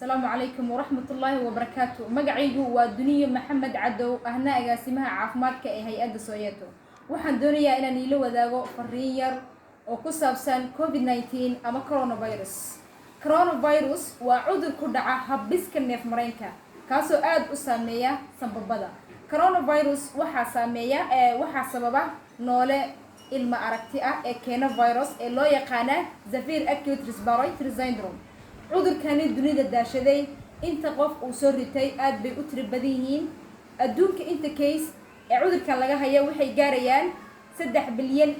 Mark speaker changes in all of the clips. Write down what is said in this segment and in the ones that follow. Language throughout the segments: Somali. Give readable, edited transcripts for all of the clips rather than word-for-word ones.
Speaker 1: Asalaamu calaykum waraxmatullaahi wabarakaatu. Magacaygu waa Duniyo Maxamed Cadow, ahna agaasimaha caafimaadka ee hay-adda Sooyeto. Waxaan doonayaa inaan iila wadaago fariin yar oo ku saabsan COVID-19 ama coronavirus. Coronavirus waa cudur ku dhaca habdhiska neef mareenka, kaasoo aada u saameeya sambabada. Coronavirus waxaa saameeya, waxaa sababa noole ilma aragti ah ee keena virus ee loo yaqaana severe acute respiratory syndrome. Cudurkani dunida daashaday, inta qof uu soo ritay aada bay u tiro badan yihiin. Adduunka inta case ee cudurkan laga haya waxay gaarayaan 3 bilyan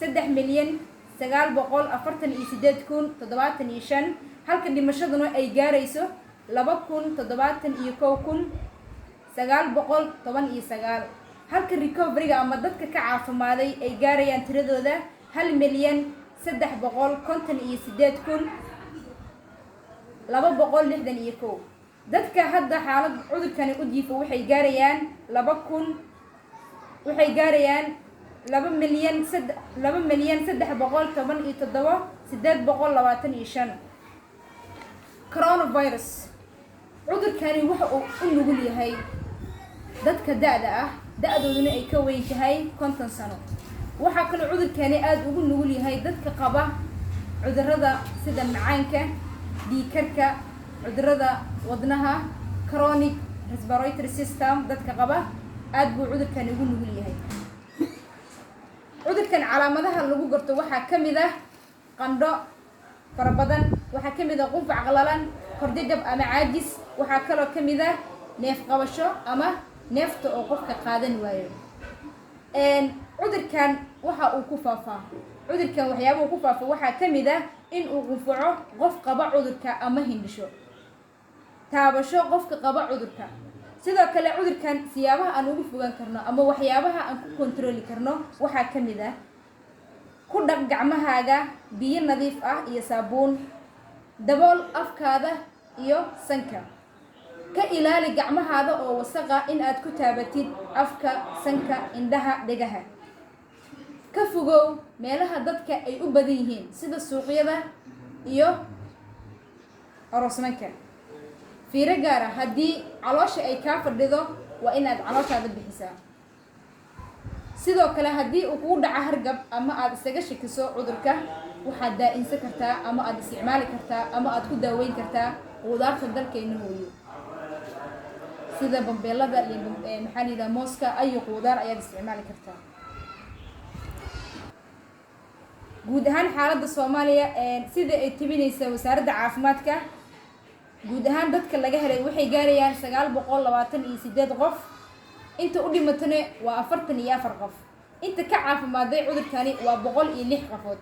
Speaker 1: 3,948,075, halka dhimashaduna ay gaarayso 2,071,919, halka recoveryga ama dadka ka caafimaaday ay gaarayaan tiradooda 1,358,261. Dadka hadda xaalad cudurkani u jiifo waxay gaarayaan 2,000, waxay gaarayaan 2 milyan 2,317,825. Coronavirus cudurkani waxa uu u nugul yahay dadka da-da ah, da-dooduna ay ka weyn tahay 50 sano. Waxaa kaloo cudurkani aada ugu nugul yahay dadka qaba cudurada sida macaanka, dhiigkarka, cudurada wadnaha, chronic respiratory system dadka qaba aada buu cudurkani ugu nugul yahay. Cudurkan calaamadaha lagu garto waxaa ka mid ah qandho fara badan, waxaa ka mid ah qunfac qalalan, korjajab ama caajis. Waxaa kaloo ka mid ah neef qabasho ama neefta oo qofka qaadan waayo. Cudurkan waxa uu ku faafaa, cudurkan waxyaabuhu ku faafa waxaa ka mid ah in uu qufaco qof qaba cudurka ama hindhisho, taabasho qofka qaba cudurka. Sidoo kale cudurkan siyaabaha aan ugu fogaan karno ama waxyaabaha aan ku kontarooli karno waxaa ka mid ah: ku dhaq gacmahaaga biyo nadiif ah iyo saabuun, dabool afkaada iyo sanka, ka ilaali gacmahaada oo wasaqa in aad ku taabatid afka, sanka, indhaha, dhegaha. Ka fogow meelaha dadka ay u badan yihiin sida suuqyada iyo aroosmanka. Fiiro gaara: haddii caloosha ay kaa fadhido, waa inaad calooshaada bixisaa. Sidoo kale haddii uu kugu dhaco hargab ama aada isaga shakiso cudurka, waxaad daa-insan kartaa ama aada isticmaali kartaa ama aada ku daaweyn kartaa qudaarta dalkeena hooyo, sida bambeelada, maxaa la yidhaha, mooska, ayo qudaar ayaad isticmaali kartaa. Guud ahaan xaaladda Soomaaliya, sida ay tebinaysa Wasaaradda Caafimaadka, guud ahaan dadka laga helay waxay gaarayaan 928 qof. Inta u dhimatana waa 44 qof. Inta ka caafimaaday cudurkani waa 106 qofood.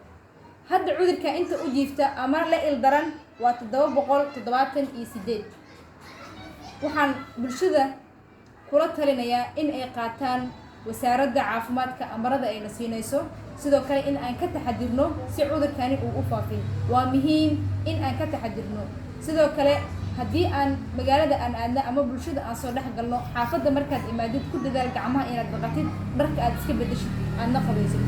Speaker 1: Hadda cudurka inta u jiifta ama la ildaran waa 778. Waxaan bulshada kula talinayaa in ay qaataan Wasaaradda Caafimaadka amarada ayna siinayso, sidoo kale in aan ka taxadirno si cudurkani uu u faafin. Waa muhiim in aan ka taxadirno. Sidoo kale haddii aan magaalada aan aadno ama bulshada aan soo dhex galno, xaafadda markaad imaadid ku dadaal gacmaha inaad dhaqatid, dharka aad iska bedeshid, aadna qabaysid.